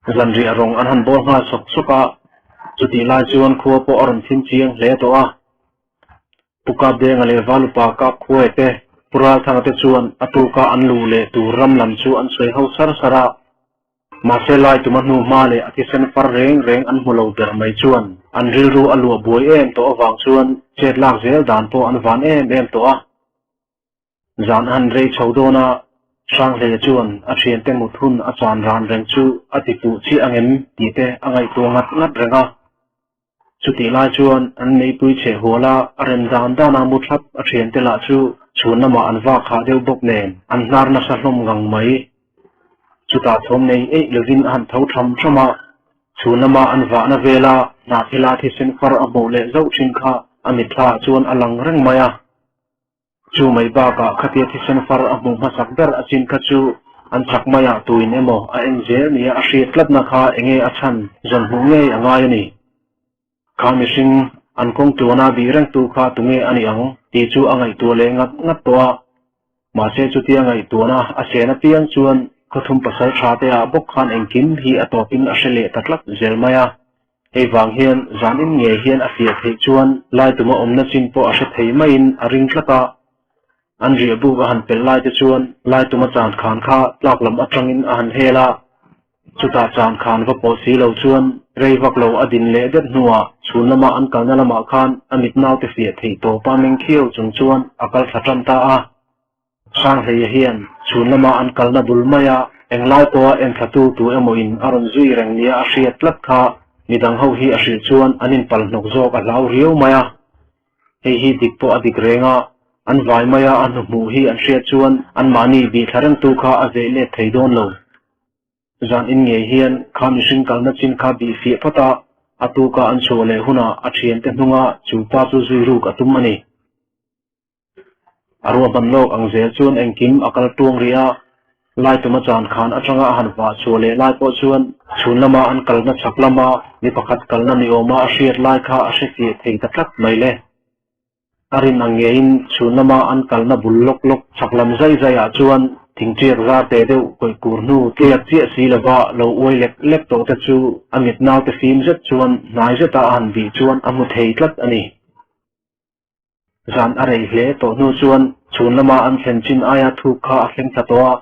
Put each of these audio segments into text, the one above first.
Zanriah rawng an han bawl nghal sawk sawk a, chutih lai chuan khua pawh a rawn thim chiang hle tawh a. Pu Kapdenga leh Valupa Kapkhuaia te, Pu Ralthanga te chuan a tuka an luh leh tur ram lam chu an sawi ho sar sar a. Mahse lai tuma hnu hma leh a thisen far reng reng an hmu lo ber mai chuan an rilru a luah buai em tawh avang chuan chet lak zel dan pawh an van em em tawh a. Zan a han rei chho dawn a, Hranghleia chuan a thiante mut hun a chan ran reng chu a ti fuh chiah ang em tih te a ngaihtuah ngat ngat reng a. Chutih lai chuan an meipui cheh hual a, a rem dan dan a mu thlap a thiante lah chu chhun lamah an vak hah deuh bawk nen an hnar nasa hlawm ngang mai. Chutah thawm nei eih lovin a han tho tham tham a, chhun lama an vahna vela hnahthela thisen far a hmuh leh zauh thin kha a mitthla ah chuan a lang reng mai a. Chu mai bakah khatia thisen far a hmuh hmasak ber a chin kha chu an chak maiah tuin emaw a en zel nia a hriat tlatna kha enge a chhan zawn hmuh ngei a ngai a ni. Kha mihring an kawng tluana bih rengtu kha tunge a ni ang tih chu a ngaihtuah leh ngat ngat tawh a. Mahse chutia ngaihtuahna a sen apiang chuan khawthum pasal tha te ah bawk khan engkim hi a tawpin a hre leh ta tlat zel mai a. Hei vang hian zanin ngei hian a fiah theih chuan Laituma awmna chin pawh a hre thei maiin a ring tlat a. An riah buk a han pelh lai te chuan Laituma chan khan kha tlak lam atangin a han hel a. Chutah chan khan va pawh si lo chuan rei vak lo a din leh det hnuah chhun lama an kalna lamah khan a mit naute fiah theih tawpa meng khiau chung chuan a kal thla tan ta a. Sanghleia hian chhun lama an kalna bul maia englai pawha enthlatu tu emaw in a rawn zui reng nia a hriat tlat kha midang ho hi a hrilh chuan an inpal hnawk zawk a hlau riau mai a. Hei hi dik pawh a dik reng a, an vai maia a hnuhmuh hi an hriat chuan anmahni bihthla rengtu kha a veh let thei dawn lo. Zan in ngei hian kha mihring kalna chin kha bih fiah phawt a, a tuka an chhuah leh hunah a thiante hnunga chu pa chu zui ruk a tum a ni. A ruahman lawk ang zel chuan engkim a kal tuang rih a, Laituma chan khan atanga a han vah chhuah leh lai pawh chuan chhun lama an kalna chhak lama mi pakhat kalna ni awma a hriat lai kha a hre fiah thei ta tlat mai le. A rin ang ngeiin chhun lama an kalna bul lawk lawk chhak lam zai zaiah chuan thingṭiak zar te deuh kawih kur hnu tliak chiah si lova lo uai lek lek tawh te chu a mit naute fim zet chuan hnai zeta a han bih chuan a hmu thei tlat a ni. Zan a rei hle tawh hnu chuan chhun lama an thlen chin aia thuk kha a thleng thla tawh a.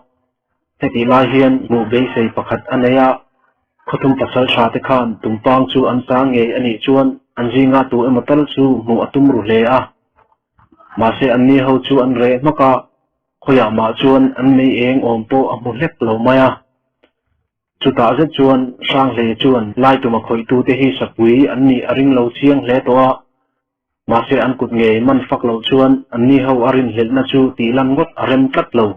Hetih lai hian hmuh beisei pakhat a nei a, khawthum pasal tha te khan tumpang chu an chang ngei a nih chuan an zinga tu emaw tal chu hmuh a tum ru hle a. Mahse anni ho chu an reh hmak a, khawiah mah chuan an mei eng awm pawh a hmu hlek lo mai a. Chutah zet chuan Hranghlei chuan Laituma khawihtute hi sapui an nih a ring lo chiang hle tawh a, Mahse an kut ngei man fak loh chuan anni ho a rinhlelhna chu tih lan ngawt a rem tlat lo.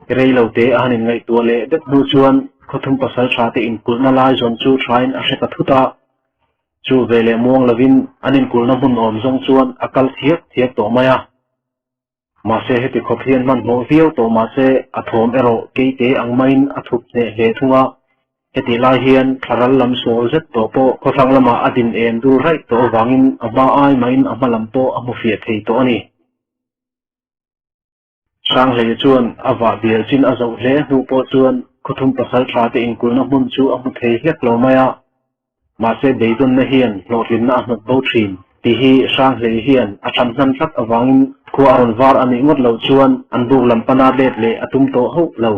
Rei lo te a han inngaihtuah leh det hnu chuan khawthum pasal tha te inkulhna lai zawn chu thain a hre ta thut a. Chu veleh muang lovin an inkulhna hmun awm zawng chuan a kal thiak thiak tawh mai a. Mahse heti khawp hian hmanhmawh viau tawh mahse a thawm erawh keite ang maiin a thup hneh hle thung a. Hetih lai hian thlaral lam sawl zet tawh pawh khawthlang lamah a din em dul raih tawh avangin a hma ai maiin a hma lam pawh a hmu fiah thei tawh a ni. Hranghleia chuan a vah bial chin a zoh hle hnu pawh chuan khawthum pasal tha te inkulhna hmun chu a hmu thei hlek lo mai a. Mahse beidawnna hian hlawhtlinna a hnawt bo thin tih hi Hranghlei hian a than hnan tlat avangin khua a rawn var a nih ngawt loh chuan an buk lam pana let leh a tum tawh hauh lo.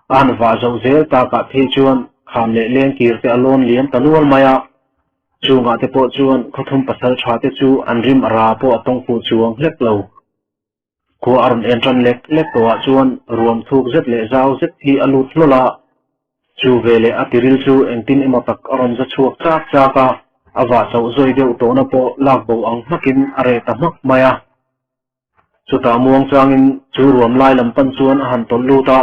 A han vah zoh zel takah phei chuan kham leh lengkir te a lawn liam ta nual mai a, chungah te pawh chuan khawthum pasal tha te chu an rim a ra pawh a tawng fuh chuang hlek lo. Khua a rawn en tan lek lek tawhah chuan ruam thuk zet leh zau zet hi a lut hlawl a, chu veleh a tiril chu engtin emaw tak a rawn za chhuak chak chak a, a vah chauh zawi deuh tawhna pawh lak bo ang hmakin a reh ta hmak mai a. Chutah muang changin chu ruam lai lam pan chuan a han tawlh lut a,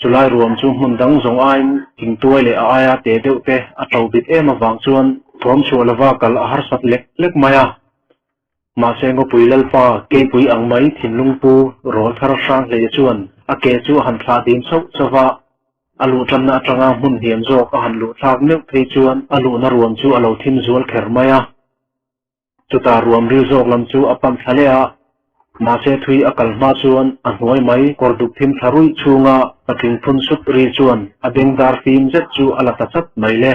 chulai ruam chu hmun dang zawng aiin thingtuai leh a aia te deuh te a to bit em avang chuan thawm chhuah lova kal a harsat lek lek mai a. Mahse Ngawpui Lalpa keipui ang mai thinlung pu rawl thar hrang hle chuan a ke chu a han thlah ding chauh chauh va, a luh tanna atanga hmun hniam zawk a han luh thlak meuh phei chuan a luhna ruam chu a lo thim zual kher mai a. Chutah ruam ril zawk lam chu a pam thla leh a. Mahse thui a kal hma chuan a hnuai mai kawr duk thim thla ruih chhunga patling phun sup ri chuan a beng dar fim zet chu a la ta chat mai le.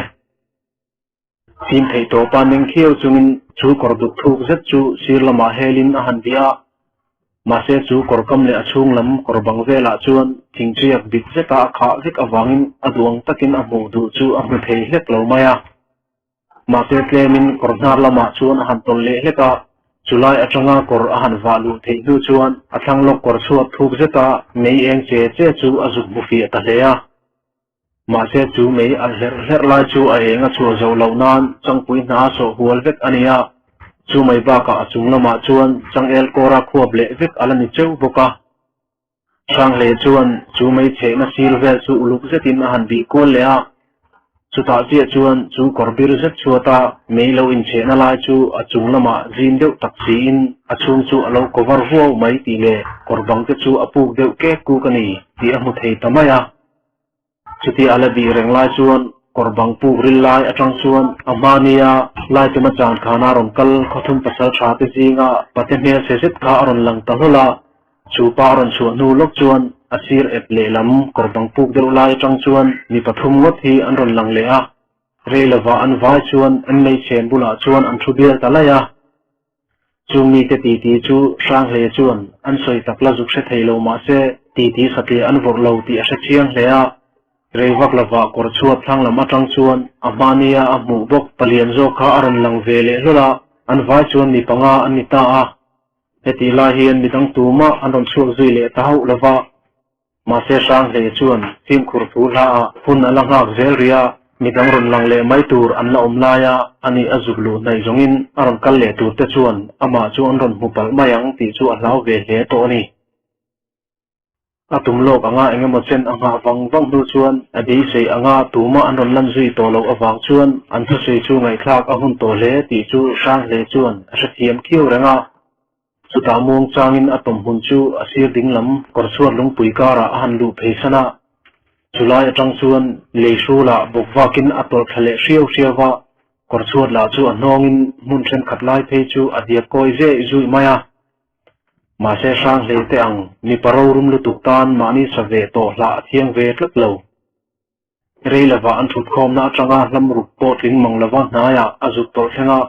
Fim theih tawpa meng khiau chungin chu kawr duk thuk zet chu sir lamah helin a han bih a. Mahse chu kawr kam leh a chhung lam kawr bang velah chuan thingṭiak bit zeta a khah vek avangin a duang takin a hmuh duh chu a hmu thei hlek lo mai a. Mahse tlemin kawr hnar lamah chuan a han tawlh leh hlek a, chulai atanga kawr a han vah luh theih hnu chuan a thlang lawk kawr chhuat thuk zeta mei eng che che chu a zuk hmu fiah ta hle a. Mahse chu mei alh hlerh hlerh lai chu a eng a chhuah zoh loh nan changpui hna a sawh hual vek a ni a, chu mai bakah a chung lamah chuan changel kawra khuap leh vek a la ni cheu bawk a. Hranghleia chuan chu mei chhehna sir vel chu uluk zetin a han bih kual leh a, chutah chiah chuan chu kawr bir zet chhuata mei lo inchhehna lai chu a chung lamah zim deuh tak siin a chhung chu a lo cover huau mai tih leh kawr bang te chu a puk deuh kek kuk a ni tih a hmu thei ta mai a. Chutia a la bih reng lai chuan kawr bang puk ril lai atang chuan a hmania Laituma chan khana rawn kal khawthum pasal tha te zinga pate hmel chhe zet kha a rawn lang ta hlawl a. Chu pa a rawn chhuah hnu lawk chuan a sir ep lehlam kawr bang puk deuh lai atang chuan mi pathum ngawt hi an rawn lang leh a. Rei lovah an vai chuan an meichhen bulah chuan an thu bial ta laih a. Chung mite titi chu Hranghleia chuan an sawi tak la zuk hre thei lo mah se titi satliah an vawrh lo tih a hre chiang hle a. Rei vak lovah kawr chhuat thlang lam atang chuan a hmahnia a hmuh bawk palian zawk kha a rawn lang ve leh hlawl a, an vai chuan mi panga an ni ta a. Hetih lai hian midang tumah an rawn chhuak zui leh ta hauh lova. Mahse Hranghleia chuan fimkhur thu hla ah hun a la nghak zel rih a, midang rawn lang leh mai tur an la awm lai a, ani a zuk luh hnaih zawngin a rawn kal leh tur te chuan amah chu an rawn hmu palh mai ang tih chu a hlau ve hle tawh a ni. A tum lawk anga eng emaw chen a nghah vang vang hnu chuan a beisei anga tumah an rawn lan zui tawh loh avang chuan an thusawi chu ngaihthlak a hun tawh hle tih chu Hranghleia chuan a hrethiam khiau reng a. Chutah muang changin a tawmhmun chu a sir ding lam kawr chhuat lungpui karah a han luh phei san a. Chulai atang chuan lei hrulah bawk vakin a tawlh thla leh hriau hriau va, kawr chhuat lah chu a hnawngin hmun thenkhat lai phei chu a diak kawi zeh zuih mai a. Mahse hrang hlei teh ang, mipa rorum lutuk tan mahni sa ve tawh hlah a thiang ve tlat lo. Rei lovah an thutkhawmna atanga hlam ruk pawh tling mang lova hnaiah a zuk tawlh thleng a,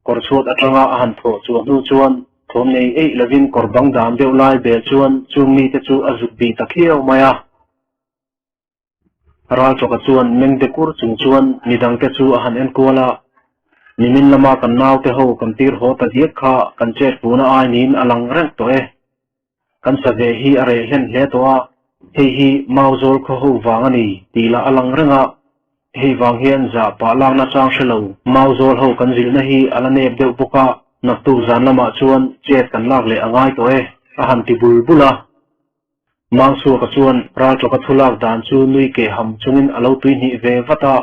kawr chhuat atanga a han thawh chhuah hnu chuan thawm nei eih lovin kawr bang dam deuh lai bel chuan chung mite chu a zuk bih ta khiau mai a. Ralchawka chuan meng de kur chung chuan midangte chu a han enkual a, Nimin lama kan naute ho kan tir haw ta diak kha kan chet puna ai niin a lang reng tawh e. Kan sa ve hi a reh hlen hle tawh a, hei hi Mauzawl khaw ho vang a ni tih lah a lang reng a, hei vang hian zah pah lakna chang hre lo Mauzawl ho kan zilhna hi a la nep deuh bawk a, naktuk zan lamah chuan chet kan lak leh a ngai tawh e, a han ti bul bul a. Mangsuaka chuan Raltawka thu lak dan chu nui keh ham chungin a lo tuihnih ve vat a.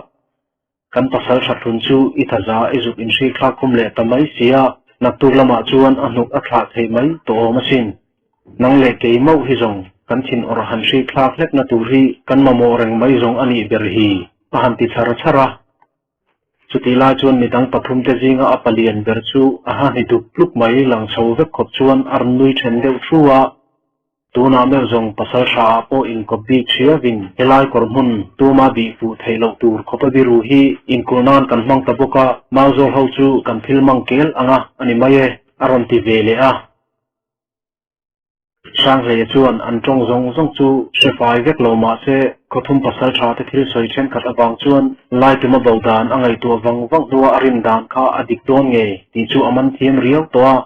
Kan pasal thathlun chu i thaza i zuk inhrik thlak khum leh ta mai si a, naktuk lamah chuan a hnuk a thlah thei mai tawh awm asin. Nang leh kei mauh hi zawng kan thin awrh han hrik thlak hlekna tur hi kan mamawh reng mai zawng a nih ber hi, a han ti chhar chhar a. Chutih lai chuan midang pathumte zinga a palian ber chu a ha hni dup tluk mai lang chho vek khawp chuan a rawn nui then deuh thu a. Tunah meuh zawng pasal hra ah pawh inkawp bik hriavin helai kawr hmun tuma bih fuh theih loh tur khawpa biru hi inkulh nan kan hmang ta bawk a, Mauzawl ho chu kan thil mang kel ang a a ni mai e, a rawn ti ve leh a. Hranghleia chuan an tawng zawng zawng chu hre fai vek lo mah se khawthum pasal tha te thil sawi thenkhat avang chuan Laituma bo dan a ngaihtuah vang vang hnua a rin dan kha a dik dawn ngei tih chu a man thiam riau tawh a.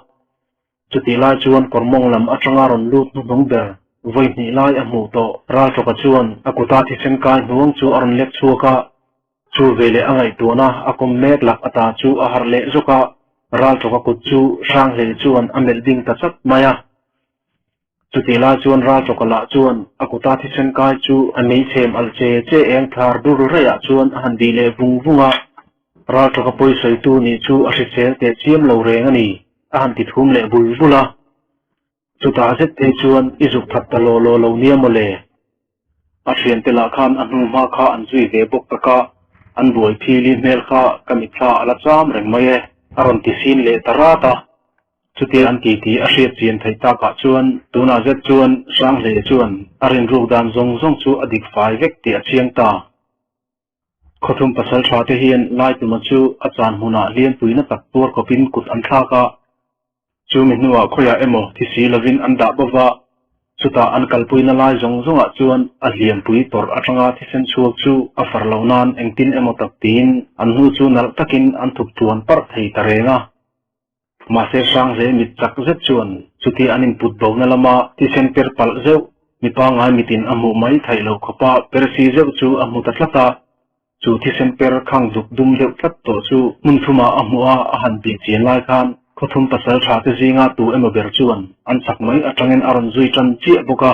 Chutih lai chuan kawr mawng lam atanga rawn lut hnuhnung ber vawi hnih lai a hmuh tawh. Raltawka chuan a kuta thisen kai hnuang chu a rawn lek chhuak a, chu veleh a ngaihtuahna a kawm mek lak ata chu a harh leh zawk a, Raltawka kut chu Hranghlei chuan a melh ding ta chat mai a. Chutih lai chuan Raltawka lah chuan a kuta thisen kai chu a meichhem alh che che eng thlar dur raiah chuan a han bih leh vung vung a, Raltawka pawisawitu nih chu a hrisel teh chiam lo reng a ni. A han ti thum leh bul bul a, chutah zet phei chuan i zuk that ta law law lo nia maw le? A thiante lah khan a hnu hma kha an zui ve bawk tak a, an buai phili hmel kha ka mitthla a la cham reng mai e, a rawn ti sin leh ta rat a. Chutia an titi a hriat chian theih takah chuan tunah zet chuan Hranghleia chuan a rinruk dan zawng zawng chu a dik fai vek tih a chiang ta. Khawthum pasal tha te hian Laituma chu a chan hmunah hliampuina tak tuar khawpin kut an thlak a, Chumi hnuah khawiah emaw thi si lovin an dah bawk a, chutah an kalpuina lai zawng zawngah chuan a hliampui tawrh atanga thisen chhuak chu a far loh nan engtin emaw tak tiin an hnu chu nalh takin an thup tluan parh thei ta reng a. Mahse Hranghle mit chak zet chuan chutia an input bona lama thisen per palh zeuh, mi pangngai mitin a hmuh mai theih loh khawpa per si zeuh chu a hmu ta tlat a. Chu thisen per khang zuk dum deuh tlat tawh chu hmun thumah a hmuh a, a han bih chian lai khan khawthum pasal tha te zinga tu emaw ber chuan an chak mai atangin a rawn zui tan chiah bawk a.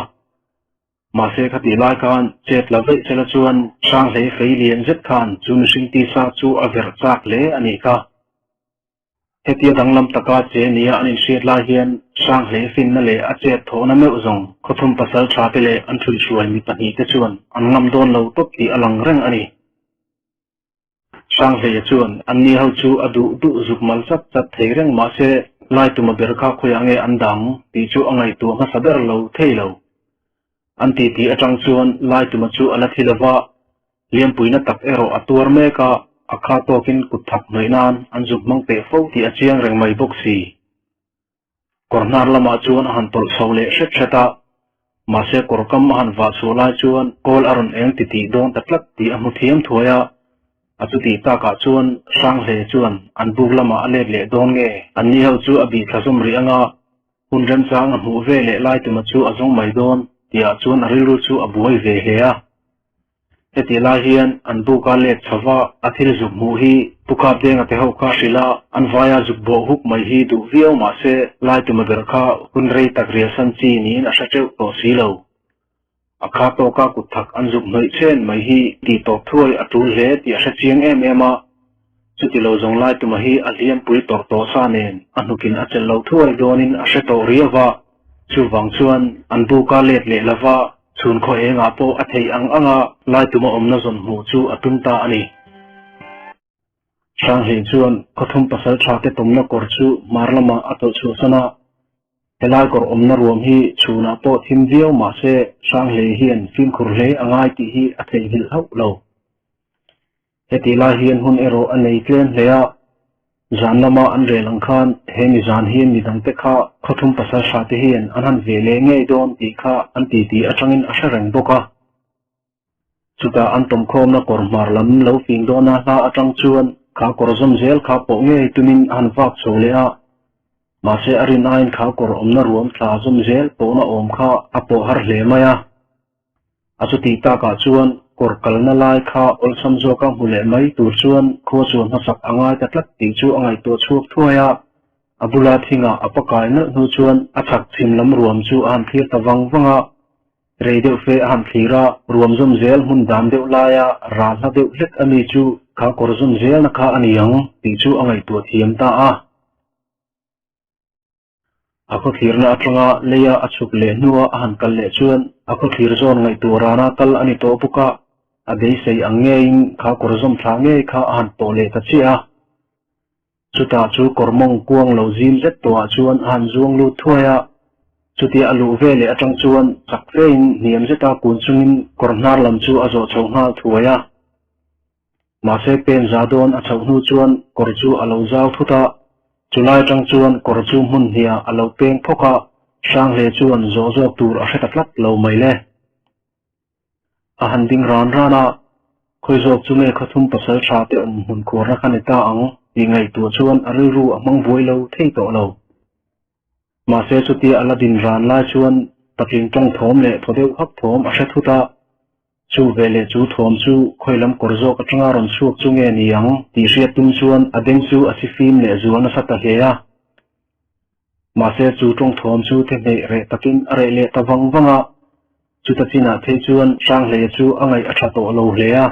Mahse khatih lai khan chet la veih sela chuan Hranghlei fei lian zet khan chu mihring tisa chu a verh chak hle a nih kha. Hetia danglam taka che nia an inhriat lai hian Hranghlei finna leh a chet thawhna meuh zawng khawthum pasal tha te leh an ṭhuihhruai mi pahnihte chuan an ngam dawn lo tawp tih a lang reng a ni. Hranghleia chuan anni ho chu a duh duh zuk mal chat chat thei reng mahse Laituma ber kha khawiah nge an dang tih chu a ngaihtuah hmasa ber lo thei lo. An titi atang chuan Laituma chu a la thi lova, Lianpuina tak erawh a tuar mek a, a kha tawkin kut thak hnawih nan an zuk hmang teh fo tih a chiang reng mai bawk si. Kawr hnar lamah chuan a han tawlh chho leh hret hret a, mahse kawr kam a han vah chhuah lai chuan kawl a rawn eng titih dawn ta tlat tih a hmu thiam thuai a, a chutih takah chuan Hranghle chuan an buk lamah a let leh dawn nge? Anni ho chu a bih thla zawm rih anga Hun remchang a hmuh ve leh lai tuma chu a zawng mai dawn tihah chuan a rilru chu a buai ve hle a. Hetih lai hian an buka let chhova a thil zuk hmuh hi Pu Kapdenga te ho kha hrilh a, an vaia zuk bawh huk mai hi duh viau mah se lai tuma ber kha hun rei tak rialsan chi niin a hre teuh tawh si lo. A kha tawka kut thak an zuk hnawih chen mai hi tih tawp thuai a tul hle tih a hre chiang em em a, chuti lo zawng lai tuma hi a hliampui tawrh tawh sa nen a hnukin a chelh lo thuai dawnin a hre tawh riau va, chuvang chuan an buka let leh lova chhun khaw engah pawh a theih ang anga lai tuma awmna zawn hmuh chu a tum ta a ni. Hranghlei chuan khawthum pasal tha te tawmna kawr chu hmar lamah a tawlh chhuahsan a, helai kawr awmna ruam hi chhunah pawh thim viau mah se Hranghlei hian fimkhur hle a ngai tih hi a theihnghilh hauh lo. Hetih lai hian hun erawh a nei tlem hle a, zan lama an rel ang khan he mi zan hian midangte kha khawthum pasal tha te hian an han ve leh ngei dawn tih kha an titi atangin a hre reng bawk a. Chutah an tawmkhawmna kawr hmar lam lo fing dawna hla atang chuan kha kawr zawm zel kha pawh ngei tumin a han vak chho leh a. Mahse a rin aiin kha kawr awmna ruam thla zawm zel pawhna awm kha a pawh har hle mai a. A chutih takah chuan kawr kalna lai kha awlsam zawka hmu leh mai tur chuan khua chuan hmasak a ngai ta tlat tih chu a ngaihtuah chhuak thuai a. A bula thingah a pakai nalh hnu chuan a chhak chhim lam ruam chu a han thlir ta vang vang a. Rei deuh fe a han thlir a, ruam zawm zel hmun dan deuh laia ral hla deuh hlek a mi chu kha kawr zawm zelna kha a ni ang tih chu a ngaihtuah thiam ta a. A khawthlirna atanga leia a chhuk leh hnua a han kal leh chuan a khawthlir zawn ngaihtuah rana kal a ni tawh bawk a, a beisei ang ngeiin kha kawr zawm thla ngei kha a han pawh leh ta chiah a. Chutah chu kawr mawng kuang lo zim zet tawhah chuan a han zuang lut thuai a, chutia a luh ve leh atang chuan chak fein hniam zeta kun chungin kawr hnar lam chu a zawh chho nghal thuai a. Mahse pen za dawn a chhoh hnu chuan kawr chu a lo zau thut a, chulai atang chuan kawr chu hmun hniah a lo peng phawk a, Hranghle chuan zawh zawk tur a hre ta tlat lo mai le. A han ding ran ran a, khawi zawk chu nge khawthum pasal tha te awm hmun khuarna kha ni ta ang tih ngaihtuah chuan a rilru a hmang buai lo thei tawh lo. Mahse chutia a la din ran lai chuan patling tawng thawm leh thaw deuh hak thawm a hre thut a, chu veleh chu thawm chu khawi lam kawr zawk atanga rawn chhuak chu nge ni ang tih hriat tum chuan a beng chu a si fim leh zual nasa ta hle a. Mahse chu tawng thawm chu thehneih reh takin a reh leh ta vang vang a, Chuta chinah phei chuan Hranghleia chu a ngaih a tha tawh lo hle a.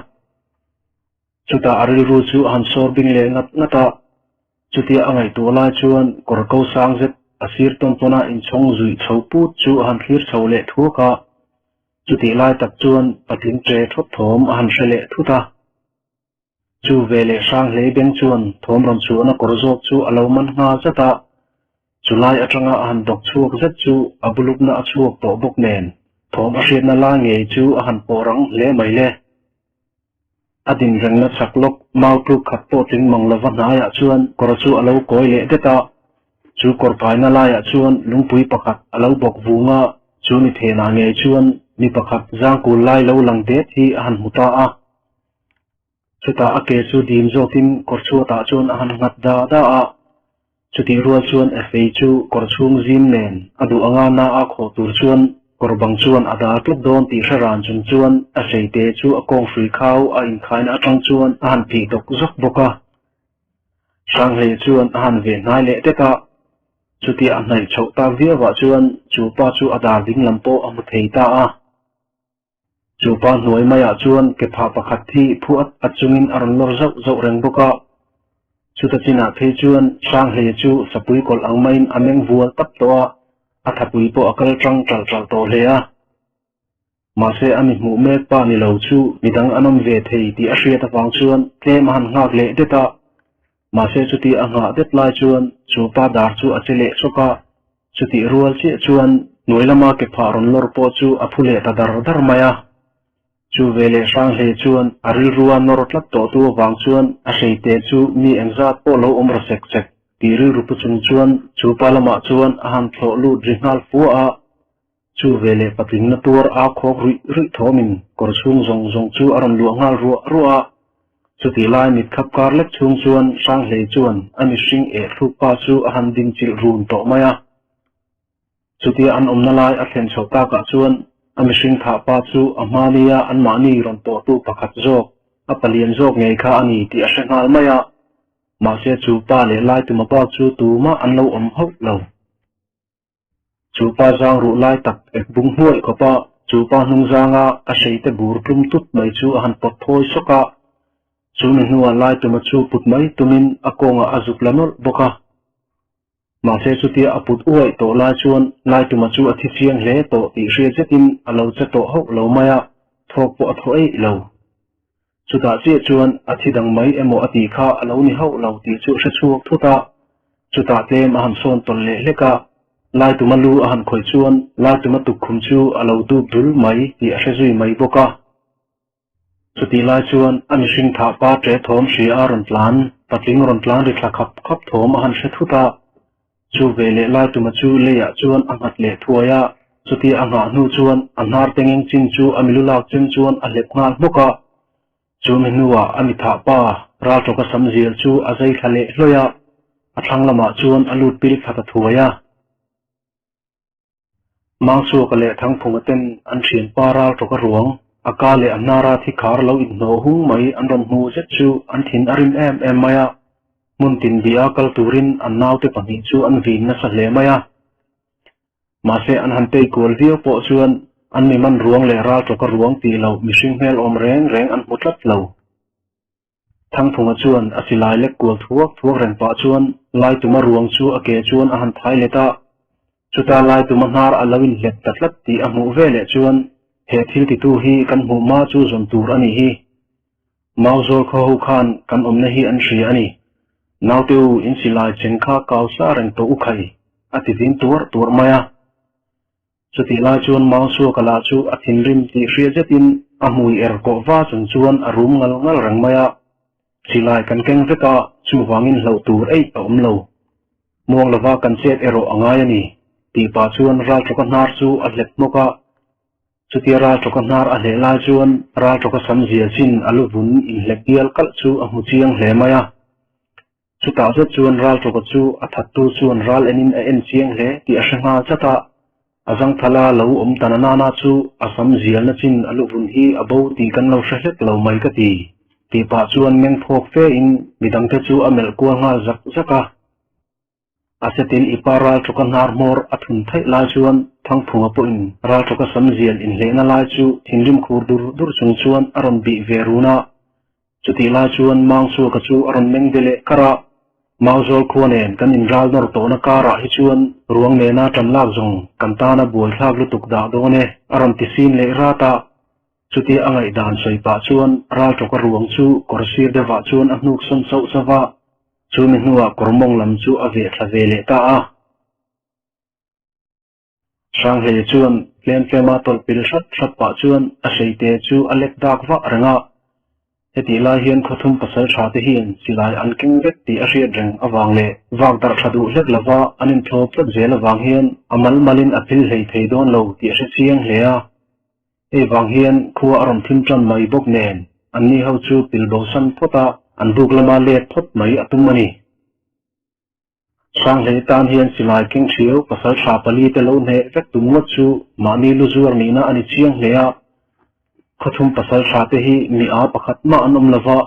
Chutah a rilru chu a han sawr bing leh ngat ngat a. Chutia a ngaihtuah lai chuan kawr ko sang zet a sir tawn tawna inchhawng zuih chho put chu a han thlir chho leh thuak a. Chutih lai tak chuan patling ṭe thawt thawm a han hre leh thut a. Chu veleh Hranghlei beng chuan thawm rawn chhuahna kawr zawk chu a lo man nghal zat a. Chulai atanga a han dawk chhuak zet chu a bulukna a chhuak tawh bawk nen thawm a hriatna lai ngei chu a han pawh rang hle mai le. A din rengna chak lawk mau tluk khat pawh tling mang lova hnaiah chuan kawr chu a lo kawi leh det a. Chu kawr kaina laiah chuan lungpui pakhat a lo bawk vung a, chu mi phenah ngei chuan mi pakhat zangkul lai lo lang det hi a han hmu ta a. Chutah a ke chu dim zawkin kawr chhuatah chuan a han nghat da da a, chutih rual chuan a fei chu kawr chhung zim nen a duh anga na a khawh tur chuan kawr bang chuan a dal tlat dawn tih hre ran chung chuan a hreite chu a kawng hrui khau a inkhaina atang chuan a han phih dawk zawk bawk a. Hranghleia chuan a han veh hnai leh det a, chutia a hnaih chhoh tak viauah chuan chu pa chu a dar ding lam pawh a hmu thei ta a. Chu pa hnuai maiah chuan kephah pakhat hi phu at at chungin a rawn lawr zauh zauh reng bawk a. Chuta chinah phei chuan Hranghleia chu sapui kawlh ang maiin a meng vual tap tawh a, a thapui pawh a kal tang ṭalh ṭalh tawh hle a. Mahse a mi hmuh mek pa ni lo chu midang an awm ve thei tih a hriat avang chuan tlem a han nghak leh det a. Mahse chuti a nghah det lai chuan chu pa dar chu a che leh sawk a, chutih rual chiah chuan hnuai lama ke phah rawn lawr pawh chu a phu leh ta dar dar mai a. Chu ve leh hrang hle chuan a rilrua nawr tlat tawh tu avang chuan a hreite chu mi engzat pawh lo awm ra sek sek tih rilru pu chung chuan chu pa lamah chuan a han thlawh lut ri nghal fua a. Chu veleh patlingna tuar a khawk ruih ruih thawmin kawr chhung zawng zawng chu a rawn luah nghal ruah ruah a. Chutih lai mit khap kar lek chhung chuan Hranghlei chuan a mihring eh thluk pa chu a han ding chilh run tawh mai a. Chutia an awmna lai a thlen chhoh takah chuan a mihring thah pa chu a hmania anmahni rawn pawhtu pakhat zawk, a palian zawk ngei kha a ni tih a hre nghal mai a. Mahse chu pa leh Laituma bak chu tumah an lo awm hauh lo. Chu pa zang ruh lai tak ek bung hnuaih khawp a, chu pa hnung zanga a hreite bur tlum tut mai chu a han pawt thawi sawk a. Chu mi hnuah Laituma chu put mai tumin a kawngah a zuk la nawlh bawk a. Mahse chutia a put uaih tawh lai chuan Laituma chu a thi chiang hle tawh tih hriat zetin a lo che tawh hauh lo mai a, thawk pawh a thaw eih lo. Chutah chiah chuan a thi dang mai emaw a tih kha a lo ni hauh lo tih chu hre chhuak thut a, chutah tlem a han sawn tawlh leh hlek a, Laituma lu a han khawih chuan Laituma tukkhum chu a lo dup dul mai tih a hre zui mai bawk a. Chutih lai chuan a mihring thah pa ṭe thawm hria a rawn tlan, patling rawn tlan ri thla khap khap thawm a han hre thut a, Chu ve leh Laituma chu leiah chuan a nghat leh thuai a, chutia a nghah hnu chuan a hnar te ngeng chin chu a milu lak chem chuan a hlep nghal hmawk a. Chu mi hnuah a mi thah pa Raltawka sam zial chu a zai thla leh hlawih a, a thlang lamah chuan a lut pil thla ta thuai a. Mangsuaka leh Thangphunga ten an thianpa Raltawka ruang, a ka leh a hnara thi khar lo inhnawh hung mai an rawn hmu zet chu an thin a rim em em mai a. Hmun tin bih a kal turin an naute pahnih chu an vin nasa hle mai a. Mahse an han tei kual viau pawh chuan an mi man ruang leh Raltawka ruang tih loh mihring hmel awm reng reng an hmu tlat lo. Thangphunga chuan a silai lek kual thuak thuak reng pah chuan Laituma ruang chu a ke chuan a han thai let a, chuta Laituma hnar a lo inhlep ta tlat tih a hmuh veleh chuan he thil titu hi kan hmuh hma chu zawn tur a nih hi. Mauzawl khaw ho khan kan awmna hi an hria a ni. Naute u in silai cheng kha kau sa reng tawh u khai, a ti vin tuarh tuarh mai a. Chutih lai chuan Mausuaka lah chu a thinrim tih hriat zetin a hmui er kawh va chung chuan a rum ngal ngal reng mai a. Silai kan keng vek a, chuvangin hlauh tur eih a awm lo. Muang lova kan chet erawh a ngai a ni, tih pah chuan Raltawka hnar chu a hlep hmawk a. Chutia Raltawka hnar a hleh lai chuan Raltawka sam zia chin a lu vun inhlep bial kalh chu a hmu chiang hle mai a. Chutah zet chuan Raltawka chu a thattu chuan ral enin a en chiang hle tih a hre nghal zat a, a zangthala lo awm ta na nana chu a sam zialna chin a luvun hi a bo tih kan lo hre hlek lo mai ka ti, tih pah chuan meng phawk fe in midangte chu a melh kual nghal zak zak a. A setil i pa Raltawka hnar hmawr a thun theih lai chuan Thangphunga pawhin Raltawka sam zial inhlehna lai chu thinrim khur dur dur chung chuan a rawn bih ve run a. Chutih lai chuan Mangsuaka chu a rawn meng ve leh kar a, Mauzawl khua nen kan inral nawr tawhna karah hi chuan ruang nena tan lak zawng kan tana buaithlak lutuk dah dawn e, a rawn ti sin leh rat a. Chutia a ngaihdan sawi pah chuan Raltawka ruang chu kawr sir deuhah chuan a hnuk sawn sauh sauh va, chumi hnuah kawr mawng lam chu a veh thla ve leh ta a. Hranghlei chuan tlem tlema tawlh pil hrat hrat pah chuan a hreite chu a lek dak vah reng a. Hetih lai hian khawthum pasal tha te hian silai an keng vek tih a hriat reng avang leh vak darh tha duh hlek lova an inthlawp tlat zel avang hian a mal malin a phil hlei thei dawn lo tih a hre chiang hle a. Hei vang hian khua a rawn thim tan mai bawk nen anni ho chu pil bosan phawt a, an buk lama let phawt mai a tum a ni. Sanghlei tan hian silai keng ṭhiau pasal ṭha pali te lo hneh vek tum ngawt chu mahni lu zuar nihna a ni chiang hle a. Khawthum pasal ṭha te hi mi â pakhat mah an awm lova,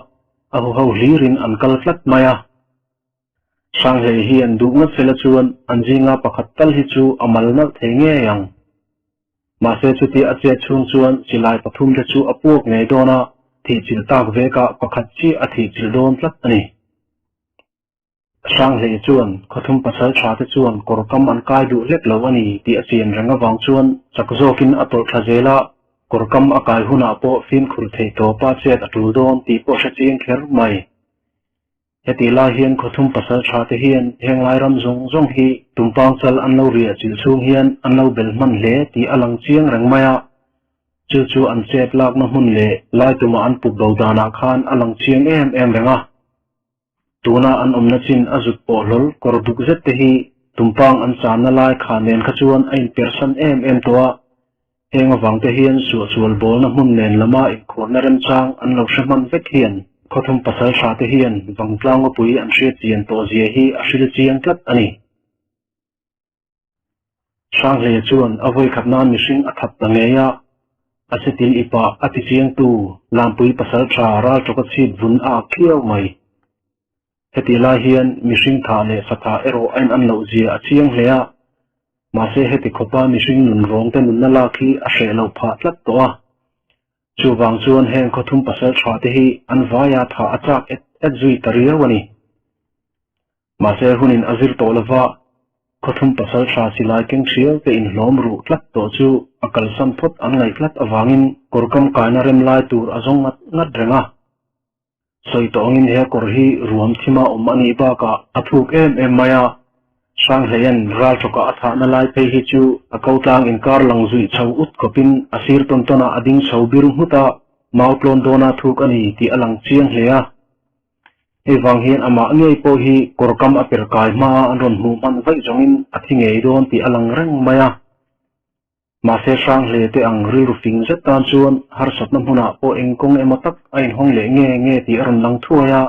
a huho hlirin an kal tlat mai a. Sanghlei hian duh ngawt sela chuan an zinga pakhat tal hi chu a mal nalh thei ngei ang. Mahse chutia a chet chhung chuan silai pathum te chu a puak ngei dawn a, thihchilh tak vekah pakhat chiah a thihchilh dawn tlat a ni. Hranghlei chuan khawthum pasal tha te chuan kawr kam an kai duh hlek lo a ni tih a chian reng avang chuan chak zawkin a tawlh thla zel a, kawr kam a kai hunah pawh fimkhur theih tawpa chet a tul dawn tih pawh hre chiang kher mai. Hetih lai hian khawthum pasal tha te hian heng lai ram zawng zawng hi tumpang chal an lo riah chilh chhung hian an lo bel hman hle tih a lang chiang reng mai a, chu chu an chet lakna hmun leh lai tuma an puk bo danah khan a lang chiang em em reng a. Tuna an awmna chin a zut pawh hlawl kawr duk zet te hi tumpang an channa lai kha nen kha chuan a inpersan em em tawh a, heng avang te hian suahsual bawlna hmun nen lama inkhuarna remchang an lo hre hman vek hian khawthum pasal hra te hian vangtlang ngawpui an hriat chian tawh zia hi a hril chiang tlat a ni. Hranghlei chuan a vawikhat nan mihring a that ta ngei a, a setil i pah a ti chiangtu Lampui pasal tha raltawka chhip vun a ak thliau mai. Hetih lai hian mihring thah leh sa thah erawh a in an loh zia a chiang hle a, mahse heti khawpa mihring nun rawng te nunna lak hi a hreh loh phah tlat tawh a. Chuvang chuan heng khawthum pasal tha te hi an vaia thah a chak et et zui ta riau a ni. Mahse hunin a zir tawh lova, khawthum pasal tha silai keng hriau te inhlawm ruh tlat tawh chu a kalsan phawt an ngaih tlat avangin kawr kam kaina rem lai tur a zawng ngat ngat reng a. Sawi tawh angin he kawr hi ruam thima awm a nih bakah a thuk em em mai a, Hranghleia'n raltawka a thahna lai phei hi chu a ko tlang inkar lang zuih chho ut khawpin a sir tawn tawnah a ding chho bir nghut a, mau tlawn dawna thuk a ni tih a lang chiang hle a. Hei vang hian amah ngei pawh hi kawr kam a per kai hma a an rawn hmuh hman vaih zawngin a thi ngei dawn tih a lang reng mai a. Mahse Hranghle te ang rilru fing zet tan chuan harsatna hmunah pawh eng kawng emaw tak a inhawng leh nge nge tih a rawn lang thuai a.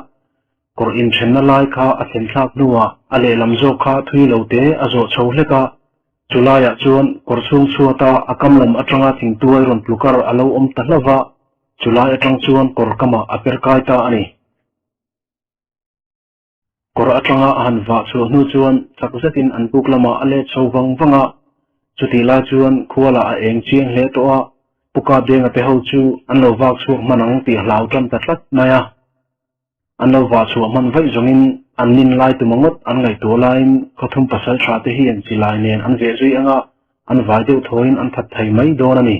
Kawr inthenna lai kha a thlen thlak hnuah a lehlam zawk kha thui lo te a zawh chho hlek a. Chulaiah chuan kawr chhung chhuata a kam lam atanga thingtuai rawn tlukar a lo awm ta hlauh va, chulai atang chuan kawr kamah a per kai ta a ni. Kawr atanga a han vah chhuah hnu chuan chak zetin an buk lamah a let chho vang vang a, chutih lai chuan khualah a eng chiang hle tawh a, Pu Kapdenga te ho chu an lo vak chhuak hman ang tih a hlau tan ta tlat mai a. An lo vah chhuah hman vaih zawngin an nin lai tuma ngawt an ngaihtuah laiin khawthum pasal tha te hian silai nen an veh zui anga an vai deuh thawiin an that thei mai dawn a ni.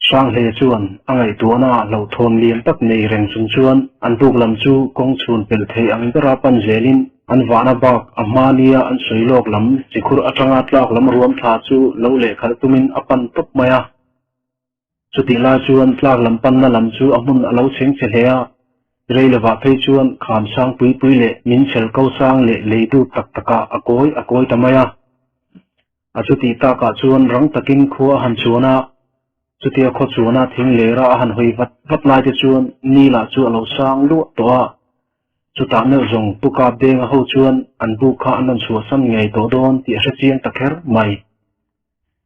Hranghle chuan a ngaihtuahna ah hlauhthawn lian tak nei reng chung chuan an buk lam chu kawng chhun pel thei ang bera pan zelin an vahna bak a hma nia an sawi lawk lam chikhur atanga tlak lam ruam thla chu lo lehkhalh tumin a pan tawp mai a. Chutih lai chuan tlak lam panna lam chu a hmun a lo chheng che hle a, rei lovah phei chuan kham sang pui pui leh min chhel ko sang leh lei dut tak takah a kawi a kawi ta mai a. A chutih takah chuan rang takin khua a han chuan a, chutia khaw chuana thing lera a han hawi vat vat lai te chuan ni lah chu a lo sang luah tawh a. Chutah meuh zawng Pu Kapdenga ho chuan an buk kha an rawn chhuahsan ngei tawh dawn tih a hre chiang ta kher mai.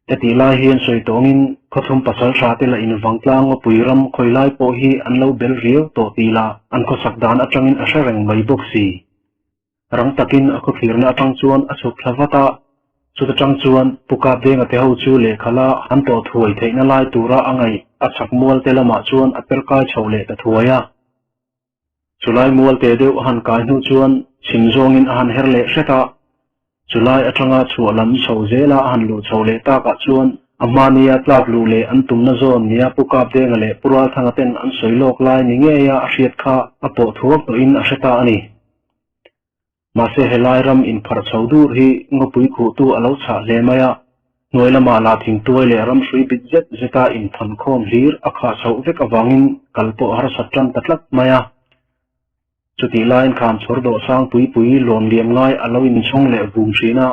Hetih lai hian sawi tawngin khawthum pasal tha te lah in vangtlang ngawpui ram khawi lai pawh hi an lo bel riau tawh tih lah an khawsak dan atangin a hre reng mai bawk si. Rang takin a khawthlirna atang chuan a chhuk thla vat a, chuta tang chuan Pu Kapdenga te ho chu lehkha la an tawh thuai theihna lai tura a ngaih a chhak mual te lamah chuan a per kai chho leh ta thuai a. Chulai mual te deuh a han kai hnu chuan chhim zawngin a han her leh hret a, chulai atanga chhuah lam chho zela a han luh chho leh takah chuan a hmania tlak luh leh an tumna zawn nia Pu Kapdenga leh Pu Ralthanga ten an sawi lawk lai ni ngeia a hriat kha a pawh thuak tawhin a hre ta a ni. Mahse helai ram inpharh chho dur hi ngawpui khuhtu a lo chhah hle mai a. Hnuai lamah lah thingtuai leh ramhrui bit zet zeta inthawn khawm hlir a khah chhoh vek avangin kal pawh a harsat tan ta tlat mai a. Chutih laiin kham chhawr dawh sang pui pui lawn liam ngai a lo inchhawng leh vum thin a.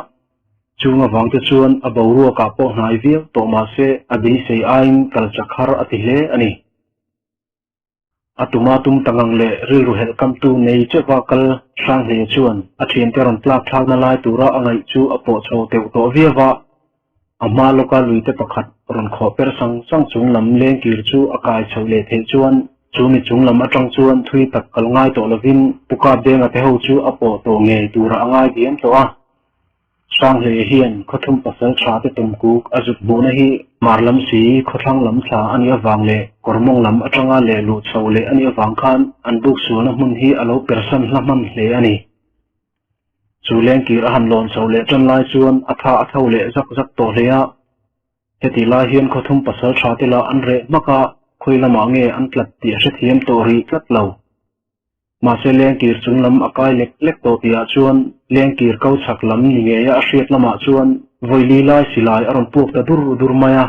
Chung avangte chuan a boruakah pawh hnai viau tawh mah se a beisei aiin kal chak har a ti hle a ni. A tuma tum tangang leh rilru helh kamtu nei cheuha kal Hranghleia chuan a thiante rawn tlak thlakna lai tura a ngaih chu a pawh chho teuh tawh viau va. A hma lawka luite pakhat rawn khawh per sang sang chung lam lengkir chu a kai chhoh leh theih chuan chu mi chung lam atang chuan thui tak kal ngai tawh lovin Pu Kapdenga te ho chu a pawh tawh ngei tura a ngai diam tawh a. Hranghleia hian khawthum pasal tha te tumkuk a zut hmuhna hi hmar lam si khawthlang lam thla a nih avang leh kawrmawng lam atanga leh luh chho leh a nih avang khan an buk sualna hmun hi a lo persan hla hman hle a ni. Chu lengkir a han lawn chho leh tan lai chuan a tha a tho leh zak zak tawh hle a. Heti lai hian khawthum pasal tha te lah an reh hmak a, khawi lamah nge an tlat tih a hrethiam tawh rih tlat lo. Mahse lengkir chung lam a kai lek lek tawh tihah chuan lengkir ko chhak lam ni ngeia a hriat lamah chuan vawili lai silai a rawn puak ta dur dur mai a.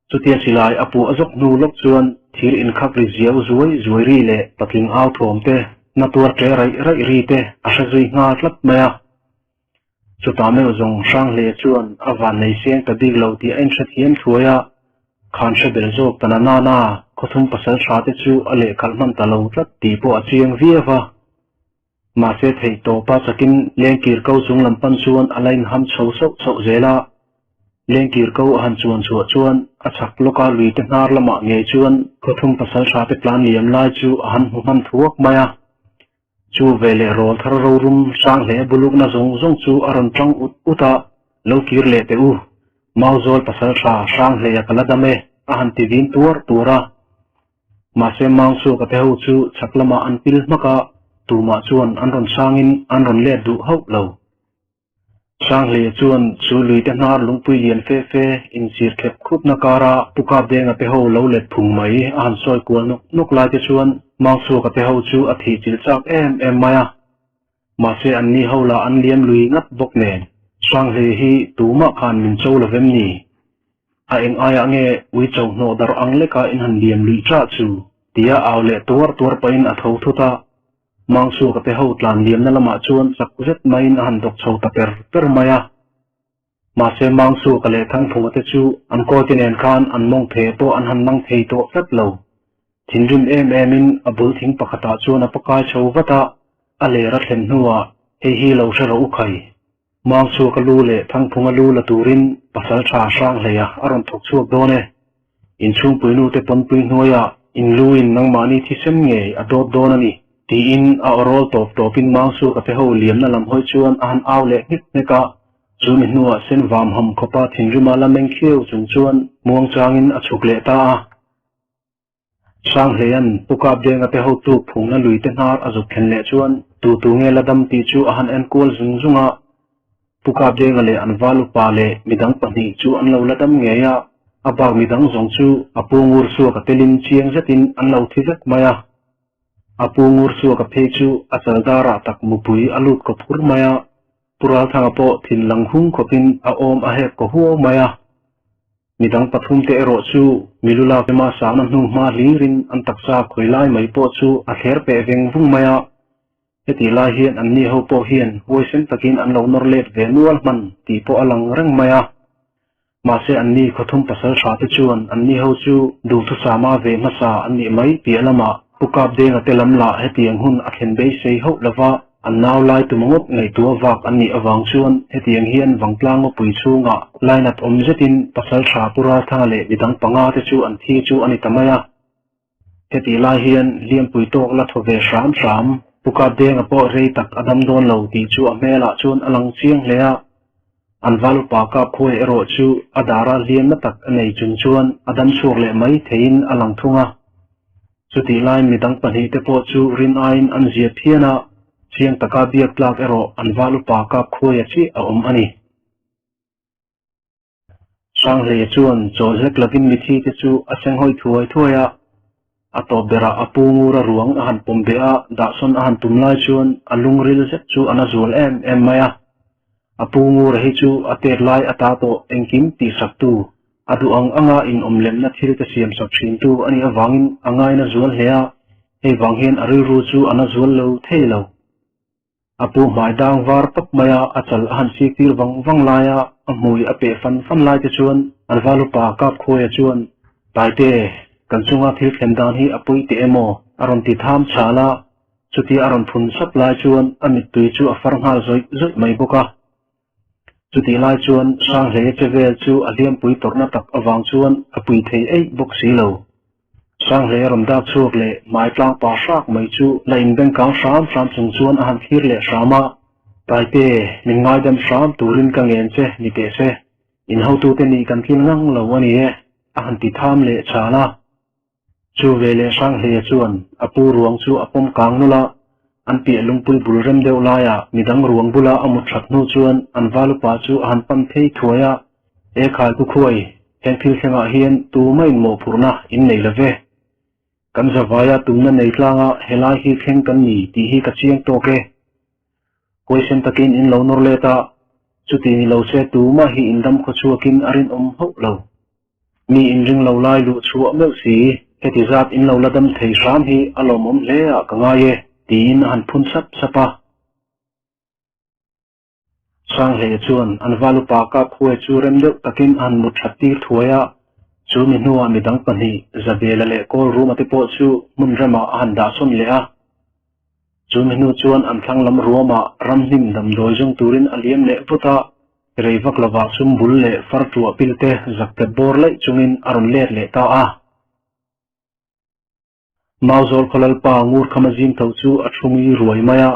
Chutia silai a puah zawk hnu lawk chuan thir inkhak ri ziau zuai zuai ri leh patling au thawm te, na tuar ṭe raih raih ri te a hre zui nghal tlat mai a. Chutah meuh zawng Hranghleia chuan a van nei seng ta bik lo tih a inhrethiam thuai a, khan hre bel zawk ta na nana khawthum pasal tha te chu a lehkhalh hman ta lo tlat tih pawh a chiang viau a. Mahse theih tawpa chakin lengkir ko chung lam pan chuan a la inham chho sauh sauh zel a, lengkir ko a han chuan chhuah chuan a chhak lawka luite hnar lamah ngei chuan khawthum pasal tha te tlan liam lai chu a han hmu hman thuak mai a. Chu veleh rawl thar rorum hrang hle bulukna zawng zawng chu a rawn tang ut ut a, Lo kir leh teh u, Mauzawl pasal tha hrang hleia ka la dam e, a han ti vin tuar tuar a. Mahse Mangsuaka te ho chu chhak lamah an pil hmak a, tumah chuan an rawn hrangin an rawn let duh hauh lo. Sanghleia chuan chu luite hnar lungpui lian fe fe inchir khep khupna kara Pu Kapdenga te ho lo let phung mai a han sawi kual nawk nawk lai te chuan Mangsuaka te ho chu a thih chilh chak em em mai a. Mahse anni ho lah an liam lui ngat bawk nen Sanghleia hi tumah khan min cho lo vem ni? A eng aiah nge ui cho hnawh darh ang leka in han liam luih chah chu? tia au leh tuar tuar pahin a tho thut a. Mangsuaka te ho tlan liamna lamah chuan chak zet maiin a han dawk chho ta per per mai a. Mahse Mangsuaka leh Thangphunga te chu an kawlte nen khan an mawng phe pawh an han mang thei tawh tlat lo. Thinrim em emin a bul thing pakhatah chuan a pakai chho vat a, a ler a thlen hnuah hei hi lo hre rawh u khai. Mangsuaka lu leh Thangphunga lu la turin pasal tha hrang hleia a rawn thawk chhuak dawn e. Inchhungpuinu te pawnpui hnuaiah inluin nangmahni thisem ngei a dawt dawn a ni, tiin a awrawl tawp tawpin Mangsuaka te ho liamna lam hawi chuan a han au leh nghek nghek a. Chu mi hnuah sen vam ham khawpa thinrima la meng khiau chung chuan muangchangin a chhuk leh ta a. Sanghleia'n Pu Kapdenga te hotu phungna lui te hnar a zuk thlen leh chuan tu tu nge la dam tih chu a han en kual zung zung a. Pu Kapdenga leh an val upa leh midang pahnih chu an lo la dam ngei a, a bak midang zawng chu a pu ngur suak a telin chiang zetin an lo thi vek mai a. A pu ngur suak a phei chu a chaldarah tak mupui a lut kaw phur mai a, Pu Ralthanga pawh thin lang hung khawpin a awm a hek kaw huau mai a. Midang pathum te erawh chu milu lak ema sahna hnu hma hlirin an taksa khawi lai mai pawh chu a thler peh veng vung mai a. Hetih lai hian anni ho pawh hian huaisen takin an lo nawr let ve nual hman tih pawh a lang reng mai a. Mahse anni khawthum pasal tha te chuan anni ho chu duhthusama ve hmasa an nih mai piah lamah Pu Kapdenga te lam lah hetiang hun a thlen beisei hauh lova An nau lai tuma ngawt ngaihtuah vak an nih avang chuan hetiang hian Vangtlang ngawpui chhungah lainat awm zetin pasal tha Pu Ralthanga leh midang panga te chu an thi chu a ni ta mai a. Hetih lai hian Liampui tawk la thaw ve hram hram Pu Kapdenga pawh rei tak a dam dawn lo tih chu a hmelah chuan a lang chiang hle a. An val upa Kapkhuai erawh chu a dara hliamna tak a nei chung chuan a dam chhuak leh mai theiin a lang thung a. Chutih laiin midang pahnihte pawh chu rin aiin an zia phian a, chiang taka biak tlak erawh an val upa kap khuaia chiah a awm a ni. Sanghleia chuan chawl hlek lovin mithi te chu a senghawi thuai thuai a, a tawp berah a pu ngura ruang a han pawm beh a, dahsawn a han tum lai chuan a lungril zet chu a na zual em em mai a. A pu Ngura hi chu a tet lai ata tawh engkim tihsaktu, a duh ang anga inawmlemna thil te siamsak thintu a nih avangin a ngaina zual hle a, hei vang hian a rilru chu a na zual lo thei lo. A pu hmai dang var tawp mai a, a chal a han sik tir vang vang lai a, a hmui a peh fan fan lai te chuan an valupa Kapkhuaia chuan, Taite, kan chunga thil thlen dan hi a pawi teh emaw? a rawn ti tham chhal a, chutia a rawn phun sap lai chuan a mittui chu a far nghal zawih zawih mai bawk a. Chutih lai chuan Sanghleia che vel chu a hliampui tawrhna tak avang chuan a pui thei eih bawk si lo. Sanghleia rawn dak chhuak leh hmai tlang pa hrak mai chu la inbengkang hram hram chung chuan a han thlir leh hram a, Taite, min ngaidam hram turin ka ngen che ni teh se, in hotute nih kan tlin ngang lo a ni e, a han ti tham leh chhal a. Chu veleh Hranghleia chuan a pu ruang chu a pawm kang nawlh a, an piah lungpui bul rem deuh laiah midang ruang bula a mut that hnu chuan an valupa chu a han pan phei thuai a, E Khalpu Khuai, heng thil thlengah hian tumah in mawhphurhna in nei lo ve. Kan zavaia tumna nei tlanga helai hi thleng kan ni tih hi ka chiang tawk e. Huaisen takin in lo nawr let a, chuti ni lo se tumah hi in dam khawchhuakin a rinawm hauh lo. Mi inring lo lai luh chhuah meuh si, heti zat in lo la dam thei hram hi a lawmawm hle ah ka ngai e, tiin a han phun sap sap a. Sanghleia chuan an valupa Kapkhuai chu rem deuh takin a han mut that tir thuai a, chu mi hnuah midang pahnih Zabela leh Kawlruma te pawh chu hmun remah a han dahsawn leh a. Chu mi hnu chuan an thlang lam ruamah ramhnim damdawi zawng turin a liam leh vut a, rei vak lovah sum bul leh far tuah pil te zak tet bawr laih chungin a rawn let leh ta a. Mauzawl khaw Lalpa Ngurkhama zing tho chu a thu ngui ruai mai a,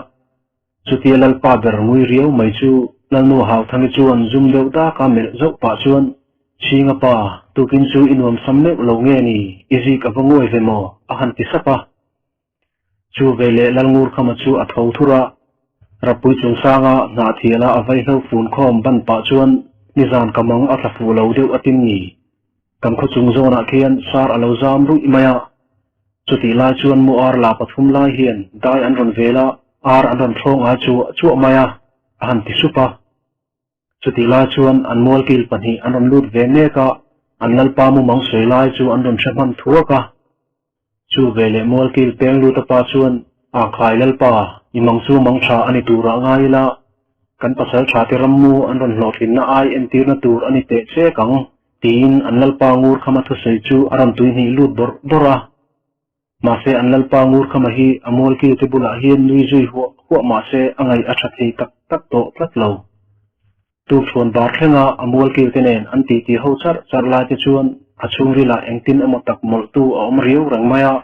chutia Lalpa ber ngui riau mai chu Lalnu Hauthangi chuan zum deuh daka melh zauh pah chuan, Chhinga pa, tukin chu i nuam sam meuh lo nge ni, i zik a va nguai ve maw? a han ti sap a. Chu veleh Lalngurkhama chu a tho thur a, Rappui chungchanga hnahthiala a vaihlo fun khawm ban pah chuan nizan ka mang a tla fuh lo deuh a tin ni. Kan khaw chung zawnah khian sar a lo zam ruih mai a, chutih lai chuan mu ar la pathum lai hian dai an rawn vel a, ar an rawn thlawng ai chuah chuah mai a, a han ti sup a. Chutih lai chuan an mualkil pahnih an rawn lut ve mek a, an lalpa mumang sawi lai chu an rawn hre hman thuak a. Chu veleh mualkil peng lut a pa chuan, A khai lalpa, i mang chu mang tha a ni turah ngai ila, kan pasal tha te rammu an rawn hlawhtlinna ai entirna tur a ni teh chek ang, tiin an lalpa ngur khama thusawi chu a rawn tuihnih lut bawrh bawrh a. Mahse an Lalpa Ngurkhama hi a mualkil te bulah hian nui zui huah huah mahse a ngaih a tha thei tak tak tawh tlat lo. Tukchhuan bar thlenga a mualkil te nen an titi ho charh charh lai te chuan a chhungrilah engtin emaw tak mawlhtu a awm riau reng mai a.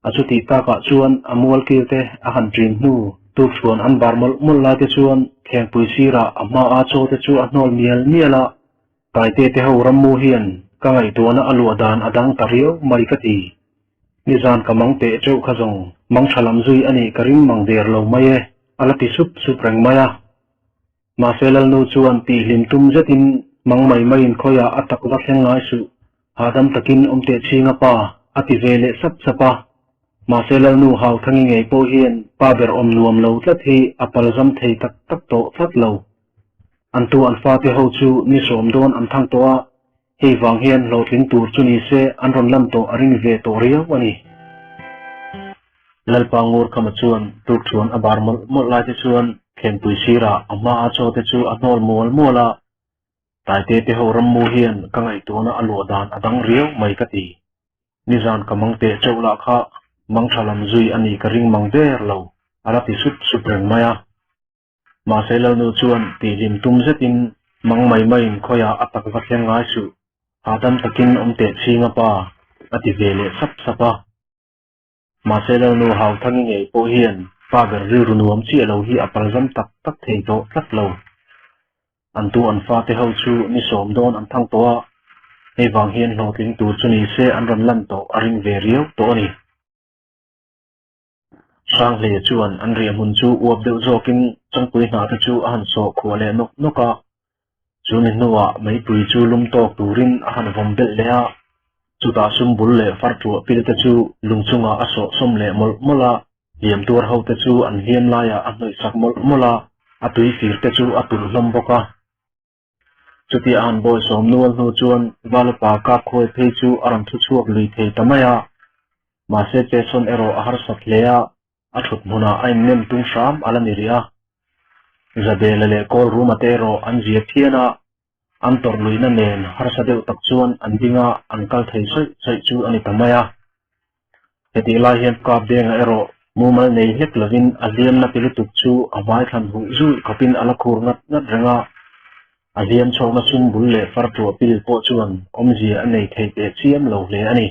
A chutih takah chuan a mualkil te a han ṭin hnu tukchhuan an bar mawlh mawlh lai te chuan thlengpui sirah a hmaa chaw te chu a hnawl mial mial a. Taite te ho rammu hian ka ngaihtuahna a luah dan a dang ta riau mai ka ti. Nizan ka mang teh teuh kha zawng mang tha lam zui a nih ka ring mang der lo mai e, a la ti sup sup reng mai a. Mahse Lalnu chuan tihhlim tum zetin mang mai maiin khawiah a tak va thleng ngai suh, hahdam takin awm teh chhing a pa, a ti ve leh sap sap a. Mahse Lalnu Hauthangi ngei pawh hian pa ber awm nuam lo tlat hi a palzam thei tak tak tawh tlat lo. An tu an fate ho chu ni sawm dawn an thang tawh a, hei vang hian hlawhtling tur chu ni se an rawn lan tawh a ring ve tawh riau a ni. Lalpa Ngurkhama chuan tukṭhuan a bar mawlh mawlh lai te chuan Thlengpui sirah a hma a chaw te chu a hnawl mual mual a, Taite te ho rammu hian ka ngaihtuahna a luah dan a dang riau mai ka ti. Nizan ka mang teh teuh lah kha mang tha lam zui a nih ka ring mang der lo, a la ti sup sup reng mai a. Mahse Lalnu chuan tihhlim tum zetin mang mai maiin khawiah a tak va thleng ngai suh, hahdam takin awm teh chhing a pa, a ti ve leh sap sap a. Mahse Lalnu Hauthangi ngei pawh hian pa ber rilru nuam chiah lo hi a palzam tak tak thei tawh tlat lo. An tu an fate ho chu ni sawm dawn an thang tawh a, hei vang hian hlawhtling tur chu ni se an rawn lan tawh a ring ve riau tawh a ni. Hranghleia chuan an riahhmun chu uap deuh zawkin changpui hna te chu a han sawh khuah leh nawk nawk a. Chumi hnuah meipui chu lum tawk turin a han vawm belh leh a, chutah sum bul leh far tuah pil te chu lung chungah a sawh sawm leh mawlh mawlh a, hliam tuar ho te chu an hliam laiah a hnawih sak mawlh mawlh a. A tui fir te chu a tulh hlawm bawk a. Chutia a han bawisawm nual hnu chuan Valupa Kapkhuai phei chu a rawn thu chhuak lui thei ta mai a. Mahse Chesawn erawh a harsat hle a, a thut hmunah a innem tung hram a la ni rih a. Zabela leh Kawlruma te erawh an zia phian a, an tawrh luihna nen harsa deuh tak chuan an ding a, an kal thei saih saih chu a ni ta mai a. Hetih lai hian Kapdenga erawh mumal nei hlek lovin a hliamna ti lutuk chu a hmai thlan huh zui khawpin a la khur ngat ngat reng a, a hliam chhawkna sum bul leh far tuah pil pawh chuan awmzia a nei thei teh chiam lo hle a ni.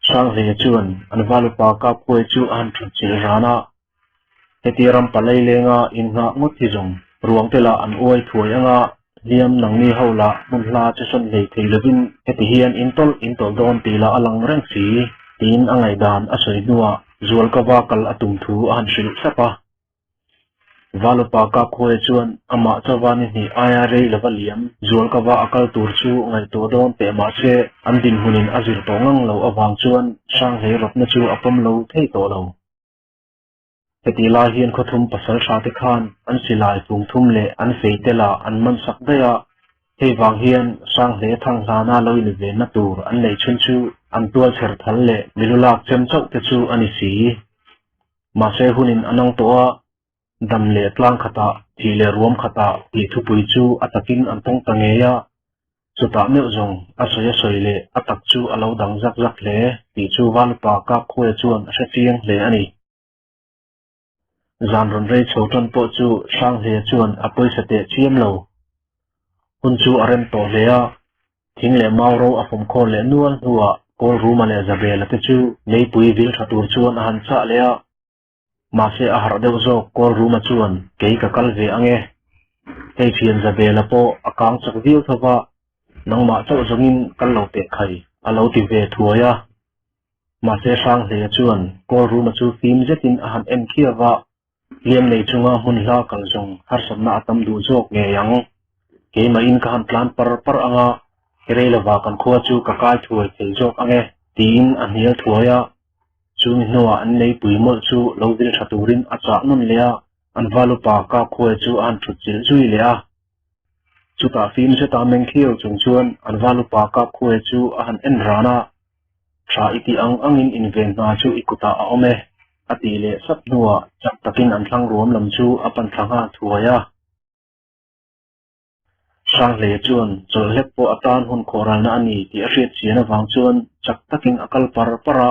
Hranghlei chuan an valupa Kapkhuai chu a han thut chilh ran a, Heti ram palai lenga innghah ngawt hi zawng ruang te lah an uai thuai anga hliam nangni ho lah hmun hla che sawn hlei thei lovin heti hian in tawlh in tawlh dawn tih lah a lang reng si tiin a ngaihdan a sawi hnuah Zualkava kal a tum thu a han hrilh thlap a. Valupa Kapkhuaia chuan amah chauva ni hnih aia rei lova liam Zualkava a kal tur chu ngaihtuah dawn teh mahse an dinhmunin a zir tawh ngang lo avang chuan Hranghlei rawtna chu a pawm lo thei tawh lo. Hetih lai hian khawthum pasal tha te khan an silai fung thum leh an fei te lah an man sak daih a, hei vang hian Hranghne Thanghlana lo invenna tur an neih chhun chu an tual chher thal leh milu lak chem chauh te chu a ni si. Mahse hunin a nang tawh a, dam leh tlang khatah, thih leh ruam khatah tih thupui chu a takin an tawng ta ngei a, Chutah meuh zawng a sawi a sawi leh a tak chu a lo dang zak zak hle tih chu Valupa Kapkhuaia chuan a hre chiang hle a ni. Zan rawn rei chho tan pawh chu Hranghleia chuan a pawisa teh chiam lo. Hun chu a rem tawh hle a, thing leh mau ro a fawmkhawl leh nual hnuah Kawlruma leh Zabela te chu meipui vil tha tur chuan a han chah leh a. Mahse a harh deuh zawk Kawlruma chuan kei ka kal ve ang e. Hei thian Zabela pawh a kang chak viau tho va, nangmah chauh zawngin kal lo teh khai a lo ti ve thuai a. Mahse Hranghleia chuan Kawlruma chu fim zetin a han en khiau va, hliam nei chunga hmun hla kal zawng harsatna a tam duh zawk ngei ang. Keimahin ka han tlan par par ang a, rei lova kan khua chu ka kai thuai thei zawk ang e, tiin a hnial thuai a. Chumi hnuah an leipui mawlh chu lo vil tha turin a chah nawn leh a, an valupa Kapkhuai chu a han thut chilh zui leh a. Chutah fim zeta meng khiau chung chuan an valupa Kapkhuai chu a han en ran a, Tha i tih ang angin inven hna chu i kutah a awm e, a tih leh sap hnuah chak takin an thlang ruam lam chu a pan thla nghal thuai a. Hranghleia chuan chawlh hlek pawh a tan hun khawhralna a ni tih a hriat chian avang chuan chak takin a kal par par a.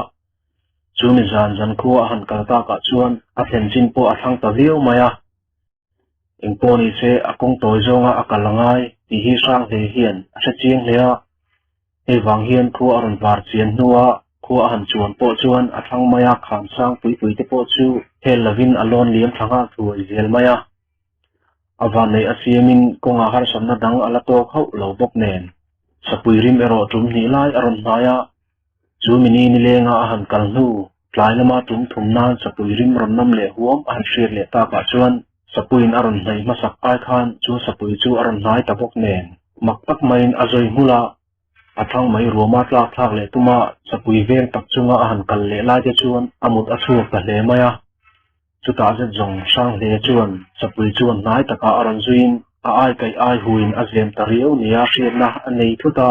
Chu ni zan zan khua a han kal takah chuan a thlen chin pawh a thlang ta viau mai a. Engpawh ni se a kawng tawi zawnga a kal a ngai tih hi Hranghleia hian a hre chiang hle a. Hei vang hian khua a rawn var chian hnua khua a han chuan pawh chuan a thlang mai a, kham sang pui pui te pawh chu hel lovin a lawn liam thla nghal thuai zel mai a. A vanneih a siamin kawngah harsatna dang a la tawk hauh lo bawk nen, sapui rim erawh tum hnih lai a rawn hnai a. Chu mini nilenga a han kal hnu, tlai lama tum thum nan sapui rim rawn nam leh huam a han hriat leh takah chuan sapuiin a rawn hnaih hmasak ai khan chu sapui chu a rawn hnai ta bawk nen, mak tak maiin a zawi nghulh a. A thlang mai ruama tlak thlak leh tuma sapui veng tak chunga a han kal leh lai te chuan a mut a chhuak ta hle mai a. Chutah zet zawng Hranghle chuan sapui chuan hnai takah a rawn zuiin a ai kaih ai huin a zem ta riau nia hriatna a nei thut a.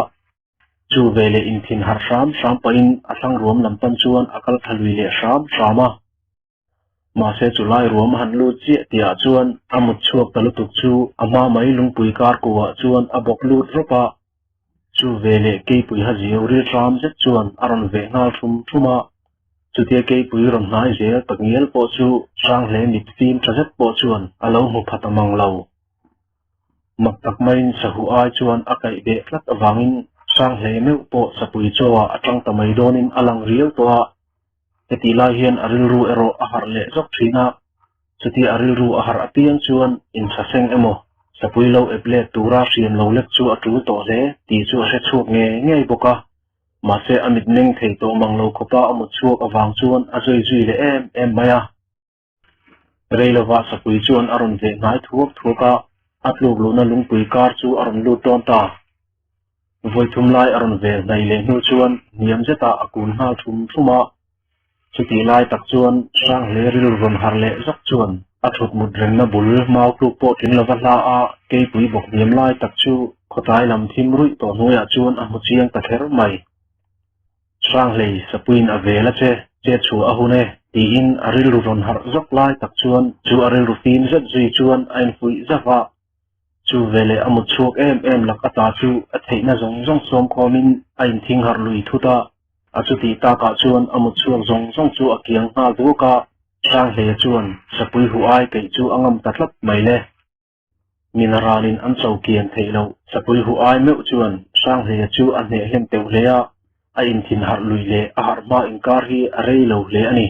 Chu veleh inthin harh hram hram pahin a thlang ruam lam pan chuan a kal thla lui leh hram hram a. Mahse chu lai ruam a han lut chiah tihah chuan a mut chhuak ta lutuk chu a hma mai lungpui kar kuah chuan a bawk lut rawp a. Chu veleh keipui ha ziau ril hram zet chuan a rawn veh nghal thum thum a. Chutia keipui rawn hnai zel tak ngial pawh chu Hranghleih mit fim tha zet pawh chuan a lo hmu pha ta mang lo. Mak tak maiin sahu ai chuan a kaih beh tlat avangin Hranghleih meuh pawh sapui chaw-ah a tang ta mai dawnin a lang riau tawh a. Hetih lai hian a rilru erawh a harh leh zawk thin a, chutia a rilru a harh apiang chuan inthaseng emaw, sapui lo ep let tura hriam lo lek chu a tul tawh hle tih chu a hre chhuak ngei ngei bawk a. Mahse a mitmeng thei tawh mang lo khawpa a mut chhuak avang chuan a zui zui leh em em mai a. Rei lovah sapui chuan a rawn veh hnai thuak thuak a, a tluk luhna lungpui kar chu a rawn lut dawn ta. Vawi thum lai a rawn vel hnaih leh hnu chuan hniam zetah a kun nghal thum thum a. Chutih lai tak chuan Hranghle rilru rawn harh leh zawk chuan. A thut mut rengna bul mau tluk pawh tling lova hla a keipui bawk hniam lai tak chu khawtlai lam thim ruih tawh hnuaiah chuan a hmu chiang ta kher mai. Hranghlei sapuiin a vel a che, chet chhuah a hun e, tiin a rilru rawn harh zawk lai tak chuan chu a rilru fim zet zui chuan a infuih zauh a. Chu veleh a mut chhuak em em lak ata chu a theihna zawng zawng sawm khawmin a inthing harh lui thut a, a chutih takah chuan a mut chhuak zawng zawng chu a kiang nghal duak a, Hranghleia chuan sapui huh ai keih chu a ngam ta tlat mai le. Mina ralin an cho kian theih loh sapui huh ai meuh chuan Hranghleia chu a hneh hlem teuh hle a, a inthin harh lui leh a harh hma inkar hi a rei lo hle a ni.